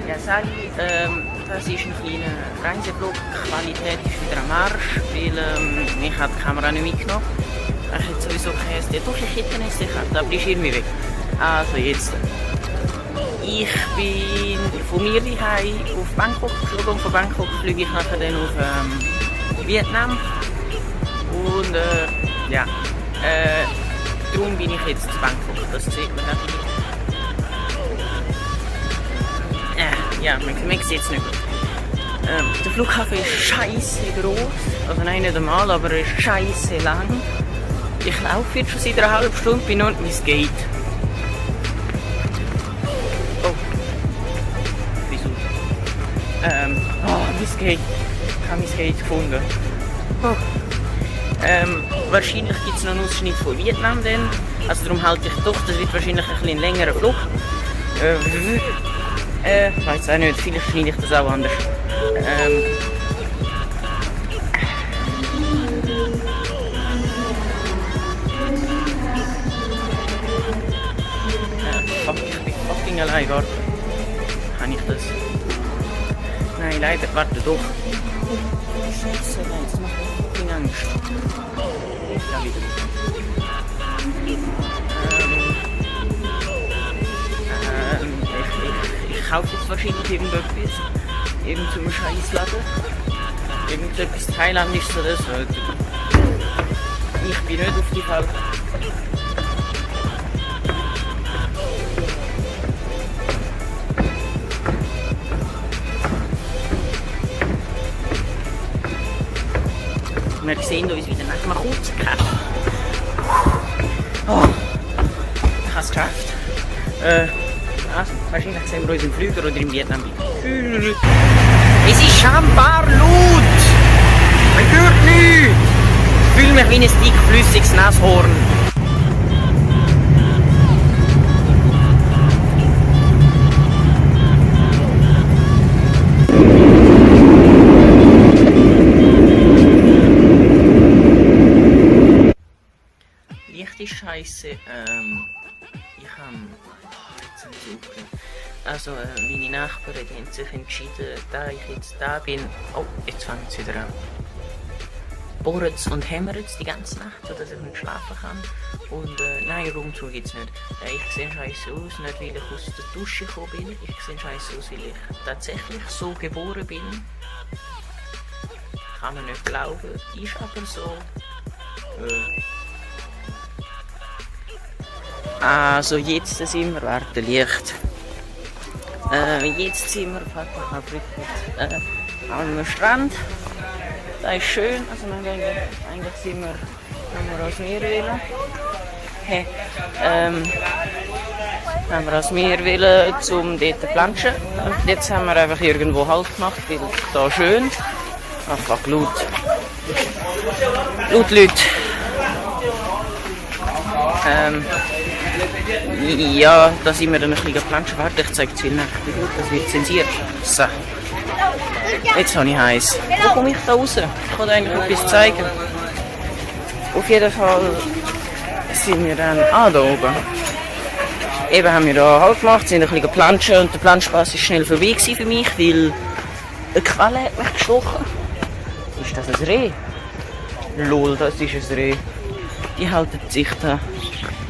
Ja, Sally, das ist ein kleiner Reiseflug. Die Qualität ist wieder am Arsch, weil ich habe die Kamera nicht mitgenommen. Ich hätte sowieso keine SD-Kette gehabt, aber die ist irgendwie weg. Also jetzt. Ich bin von mir daheim auf Bangkok geflogen und von Bangkok fliege ich nachher dann auf Vietnam. Und darum bin ich jetzt in Bangkok. Das sieht man natürlich. Ja, man sieht es nicht gut. Der Flughafen ist scheiße groß. Also nein, nicht einmal, aber er ist scheiße lang. Ich laufe jetzt schon seit einer halben Stunde, bin noch nicht mein Gate. Oh. Wieso? Mein Gate. Ich habe mein Gate gefunden. Oh. Wahrscheinlich gibt es noch einen Ausschnitt von Vietnam dann. Also darum halte ich doch, das wird wahrscheinlich ein bisschen längerer Flug. Ich weiß auch nicht, vielleicht schneide ich das auch anders. Ich bin fucking allein, warte. Kann ich das? Nein, leider, warte doch. Scheiße, nein, das macht mir fucking Angst. Ja, wieder. Ich kaufe jetzt wahrscheinlich irgendetwas. Irgend zum Scheißladen. Irgendetwas Thailandisches oder so. Ich bin nicht auf die Fall. Wir sehen uns wieder nach einem kurzen Cut. Oh, ich habe es geschafft. Also, wahrscheinlich sehen wir uns im Flüger oder im Vietnam. Es ist schambar laut! Man hört nichts! Ich fühle mich wie ein dickflüssiges Nashorn. Licht ist scheiße. Ich habe Also meine Nachbarn haben sich entschieden, da ich jetzt da bin. Oh, jetzt fängt es wieder an. Bohren und hämmern die ganze Nacht, sodass ich nicht schlafen kann. Und nein, Raumzug gibt es nicht. Ich sehe scheiße aus, nicht weil ich aus der Dusche gekommen bin. Ich sehe scheiße aus, weil ich tatsächlich so geboren bin. Kann man nicht glauben, ist aber so. Also jetzt sind wir, warte, Licht. Jetzt sind wir am Strand. Das ist schön, also eigentlich sind wir, haben wir aus Meer wollen. Hey, haben wir aus Meer wollen, um dort zu planschen. Und jetzt haben wir einfach irgendwo Halt gemacht, weil da schön. Einfach laut. Laut Leute. Ja, da sind wir dann ein bisschen planschen. Warte, ich zeige es viel nach. Das wird zensiert. So. Jetzt habe ich heiß. Wo komme ich da raus? Ich wollte eigentlich etwas zeigen. Auf jeden Fall sind wir dann da oben. Eben haben wir da Halt gemacht, sind ein bisschen planschen und der Planschspaß war schnell vorbei für mich, weil eine Qualle hat mich gestochen. Ist das ein Reh? Lol, das ist ein Reh. Die halten sich da,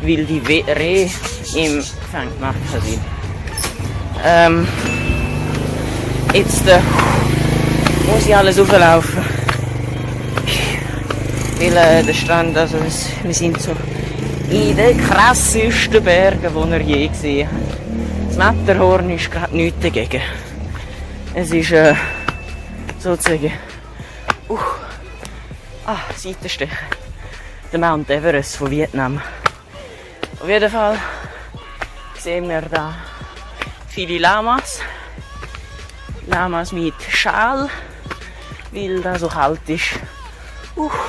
weil die Rehe im Gefängnis gemacht sind. Jetzt muss ich alles hochlaufen. Weil der Strand, also wir sind so in den krassesten Bergen, die ihr je gesehen habt. Das Matterhorn ist gerade nichts dagegen. Es ist sozusagen Seitenstechen. Der Mount Everest von Vietnam. Auf jeden Fall sehen wir da viele Lamas. Lamas mit Schal, weil da so kalt ist.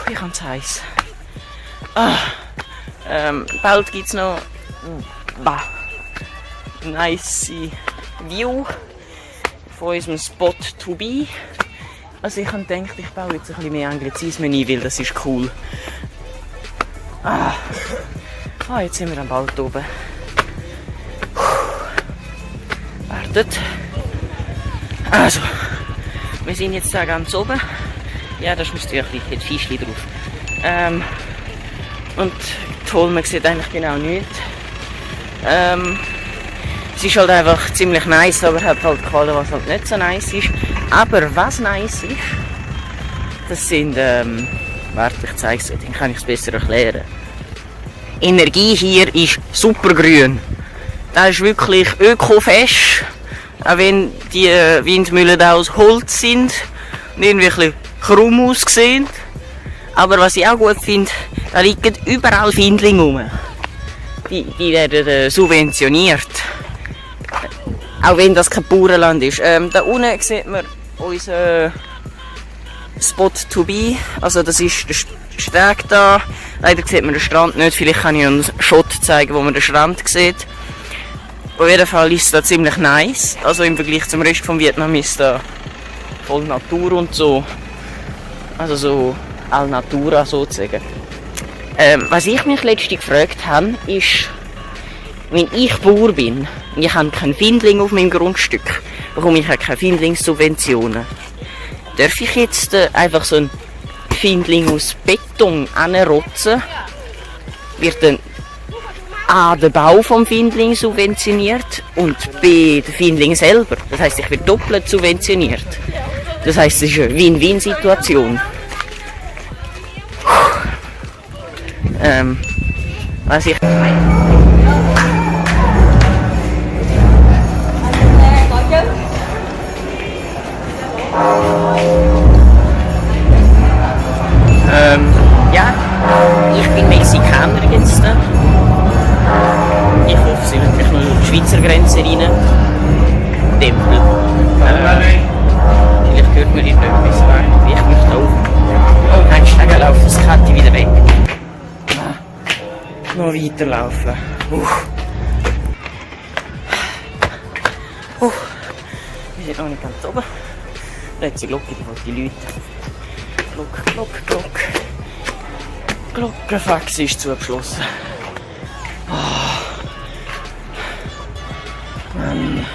Ich habe es heiß. Bald gibt es noch nice View von unserem Spot to be. Also ich habe gedacht, ich baue jetzt ein bisschen mehr Anglizismen ein, weil das ist cool. Jetzt sind wir dann bald oben. Wartet. Also, wir sind jetzt da ganz oben. Ja, das ist ein Tüchli, hat Fischli drauf. Und toll, man sieht eigentlich genau nichts. Es ist halt einfach ziemlich nice, aber hat halt gefallen, was halt nicht so nice ist. Aber was nice ist, das sind, warte, ich zeige es, dann kann ich es besser erklären. Energie hier ist supergrün. Das ist wirklich ökofest, auch wenn die Windmühlen aus Holz sind und irgendwie ein bisschen krumm aussehen. Aber was ich auch gut finde, da liegen überall Findlinge rum. Die werden subventioniert. Auch wenn das kein Bauernland ist. Da unten sieht man unseren Spot to be. Also das ist der Steg da. Leider sieht man den Strand nicht. Vielleicht kann ich einen Shot zeigen, wo man den Strand sieht. Auf jeden Fall ist es da ziemlich nice. Also im Vergleich zum Rest von Vietnam ist da voll Natur und so. Also so Al Natura sozusagen. Was ich mich letztens gefragt habe, ist, wenn ich Bauer bin und ich habe keinen Findling auf meinem Grundstück, bekomme ich auch keine Findlingssubventionen. Darf ich jetzt einfach so einen Findling aus Beton anrotzen? Wird dann A, der Bau vom Findling subventioniert und B, der Findling selber. Das heisst, ich werde doppelt subventioniert. Das heisst, es ist eine Win-Win-Situation. Was ich... ja, ich bin Mexikaner jetzt. Ich hoffe, sie lassen mich noch durch die Schweizer Grenze rein. Tempel. Vielleicht hört man hier etwas weg. Ich möchte da auf. Oh, ein Stegen laufen, das Kette wieder weg. Noch weiterlaufen. Wir sind noch nicht ganz oben. Letzte Glocke, die Leute. Glocke. Glockenfax ist zugeschlossen. Mann.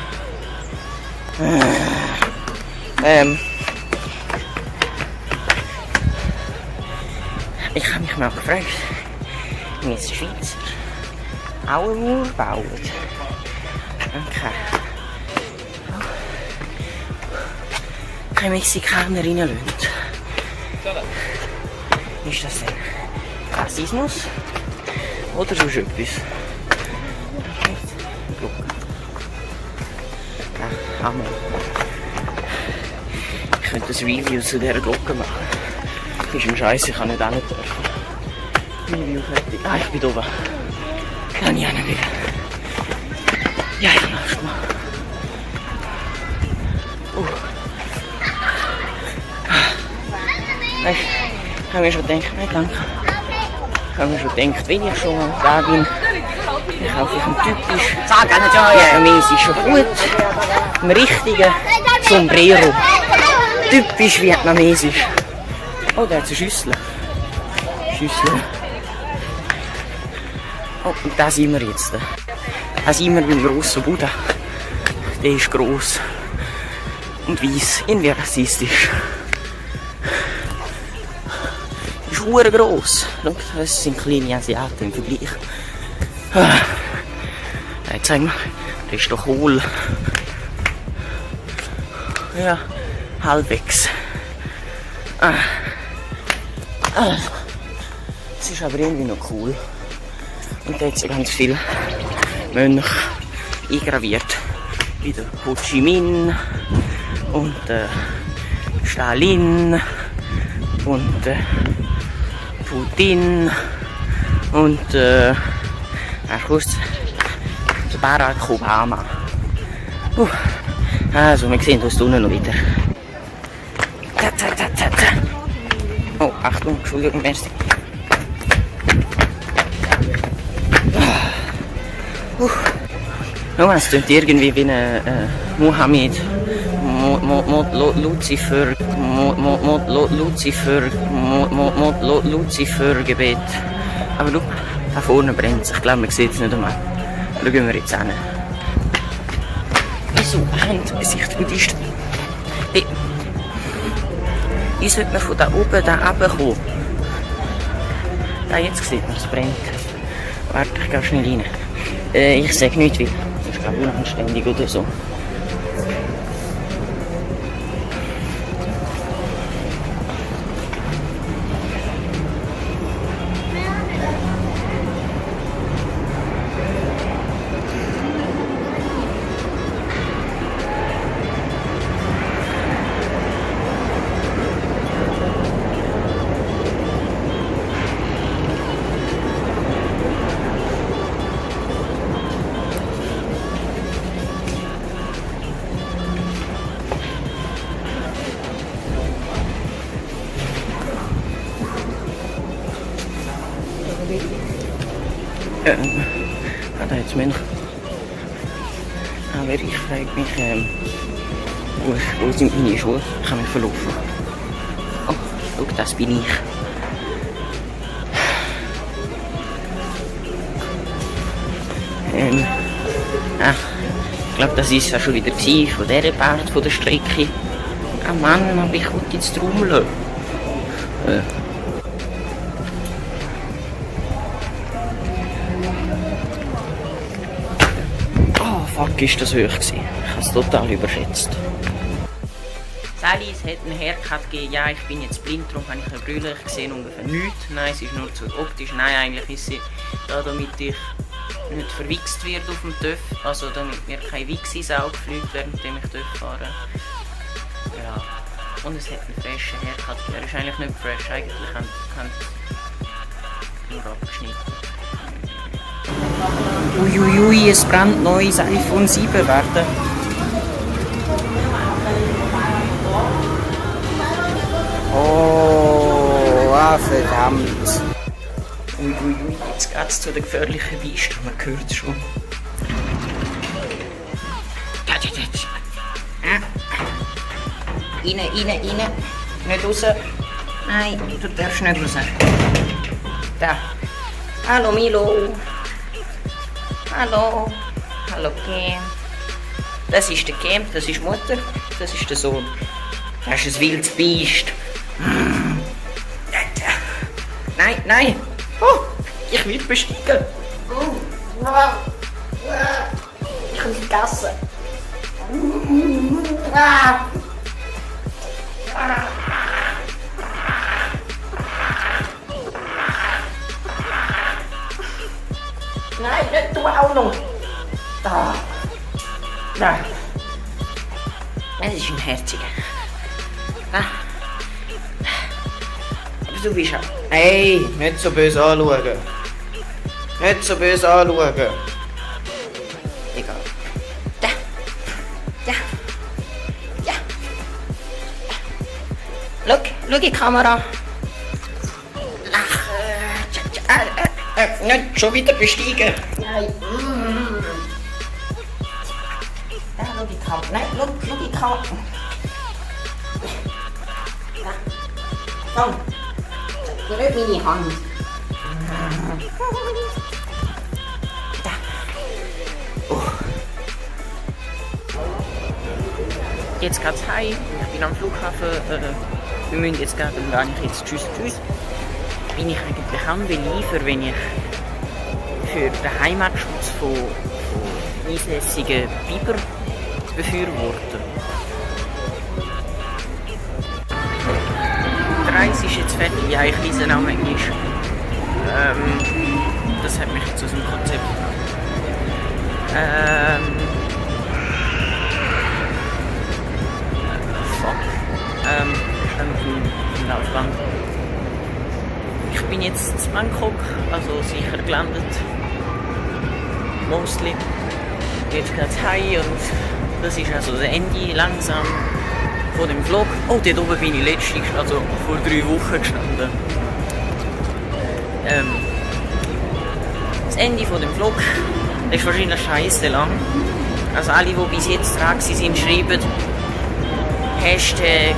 Ich habe mich mal gefragt, wenn jetzt Schweizer auch eine Mauer bauen. Okay. Keine Mexikaner reinlassen. Ist das denn Rassismus? Oder sonst etwas? Hammer. Ich könnte ein Review zu dieser Glocke machen. Ist mir scheiße, ich kann nicht hin dürfen. Review fertig. Ah, ich bin oben. Kann ich nicht wieder. Ja, ich mach's mal. Ich habe mir schon gedacht, nein, danke. Ich habe mir schon gedacht, wenn ich schon mal da bin, ich kaufe ich einen typisch vietnamesisch Hut, einen richtigen Sombrero. Typisch vietnamesisch. Oh, da hat es eine Schüssel. Oh, und da sind wir jetzt. Da sind wir beim grossen Buddha. Der ist gross und weiss, irgendwie rassistisch. Ist verdammt gross. Schau, das sind kleine Asiaten im Vergleich. Jetzt sagen wir, das ist doch hohl. Ja, halbwegs. Es ist aber irgendwie noch cool. Und da hat es ganz viele Mönche eingraviert. Wie der Ho Chi Minh und Stalin und Putin und kurz der Barack Obama. Also, wir sehen uns unten noch wieder. Oh, Achtung, Entschuldigung, merci. No, es klingt irgendwie wie ein Mohammed Lucifer Gebet. Aber schau, da vorne brennt es. Ich glaube, man sieht es nicht einmal. Da gehen wir jetzt hin. Wieso haben sich die Buddhisten Wie sollte man von da oben da runterkommen? Da, jetzt sieht man, es brennt. Warte, ich gehe schnell rein. Ich sage nichts, weil das ist glaube ich unanständig oder so. Da jetzt Männer. Aber ich frage mich, wo sind meine Schuhe? Ich kann mich verlaufen. Oh, schau, das bin ich. Ich glaube, das ist ja schon wieder von dieser Part von der Strecke. Ah Mann, aber ich wollte jetzt trommeln. Fuck, ist das hoch gewesen. Ich habe es total überschätzt. Sally, es hat einen Haircut gegeben. Ja, ich bin jetzt blind, darum habe ich eine Brille. Ich sehe ungefähr nichts. Nein, es ist nur zu optisch. Nein, eigentlich ist sie da, damit ich nicht verwichst werde auf dem TÜV. Also damit mir kein Wichs ins Auge fliegt, während ich TÜV fahre. Ja. Und es hat einen freshen Haircut gegeben. Er ist eigentlich nicht fresh. Eigentlich haben nur abgeschnitten. Uiuiui, es brennt neues iPhone 7 werden. Oh, verdammt. Uiuiui, jetzt geht's zu der gefährlichen Piste, man hört es schon. Rein. Nicht raus. Nein, du darfst nicht raus. Da. Hallo Milo. Hallo Cam. Das ist der Cam, das ist die Mutter, das ist der Sohn. Das ist ein wildes Biest. Nein. Oh, ich will besteigen. Ich will Gasse. Nein, nicht du auch noch. Da. Das ist ein herziger. Da. Aber du bist auch. Hey, nicht so böse anschauen. Egal. Da. Schau in die Kamera. Nicht schon wieder besteigen. Nein. Da, schau die Kamera. Nein, schau die Kamera. Da. Komm. Nicht meine Hand. Da. Oh. Jetzt geht's heim. Ich bin am Flughafen. Wir müssen jetzt gehen, dann gehe ich jetzt tschüss. Bin ich eigentlich anbeliefert, wenn ich für den Heimatschutz von einsässigen Biber befürworte. Der Reis ist jetzt fertig, ja, ich lese ihn auch manchmal. Das hat mich jetzt aus dem Konzept. Im Laufband. Ich bin jetzt in Bangkok, also sicher gelandet. Mostly. Jetzt geht's heim und das ist also das Ende langsam von dem Vlog. Oh, dort oben bin ich letztens, also vor 3 Wochen gestanden. Das Ende von dem Vlog, das ist wahrscheinlich scheiße lang. Also alle, die bis jetzt dran sind, schreiben Hashtag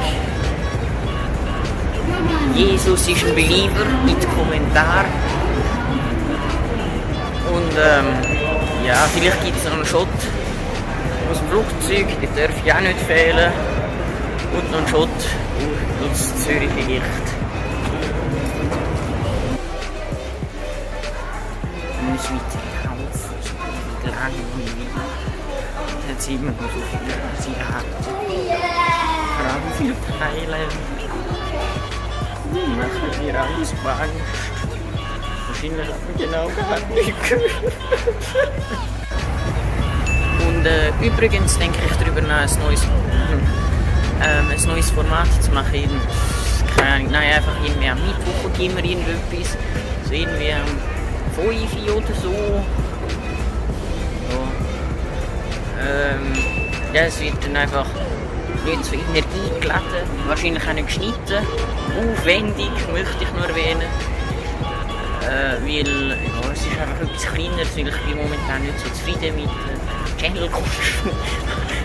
Jesus ist ein Believer mit Kommentar. Und ja, vielleicht gibt es noch einen Shot aus dem Flugzeug, der darf ja auch nicht fehlen. Und noch ein Shot aus Zürich vielleicht. Wir müssen weiter kaufen, so lange und jetzt immer noch so viele Asiaten. Vor allem viel Thailand. Machen wir alles Angst. Wahrscheinlich haben wir genau gar nichts. Und übrigens denke ich darüber nach, ein neues Format zu machen. Keine Ahnung, nein, einfach irgendwie am Mittwoch und immer irgendetwas. So irgendwie am 5 oder so. Ja, es wird dann einfach nicht so energiegeladen, wahrscheinlich auch nicht geschnitten. Aufwendig, möchte ich nur erwähnen. Weil ja, es ist einfach etwas kleiner, weil ich bin momentan nicht so zufrieden mit Channel-Kosten.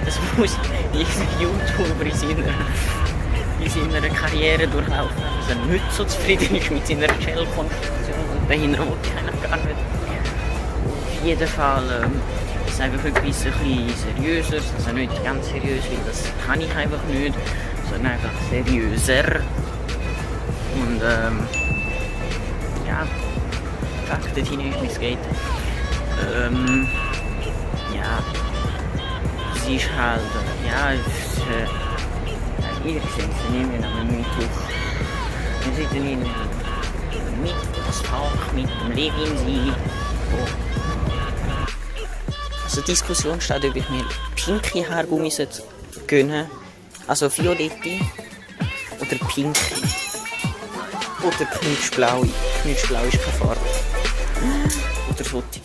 Das muss jeder YouTuber in seiner Karriere durchlaufen, dass er nicht so zufrieden ist mit seiner Channel-Konstruktion. Und dahinter wollte ich eigentlich gar nicht. Auf jeden Fall ist es einfach etwas ein bisschen seriöser, also nicht ganz seriös, weil das kann ich einfach nicht, sondern einfach seriöser. Und ja, dort hinten ist mein Skate. Ja, es ist halt, ja, ihr seht es nicht mehr am Mittwoch. Wir sind dann in einem Mittwochstag mit dem Levin. Also die Diskussion steht, ob ich mir pinke Haargummi gönnen, also violette oder pinke. Oder knutschblaue. Knutschblau ist keine Farbe. Oder solche.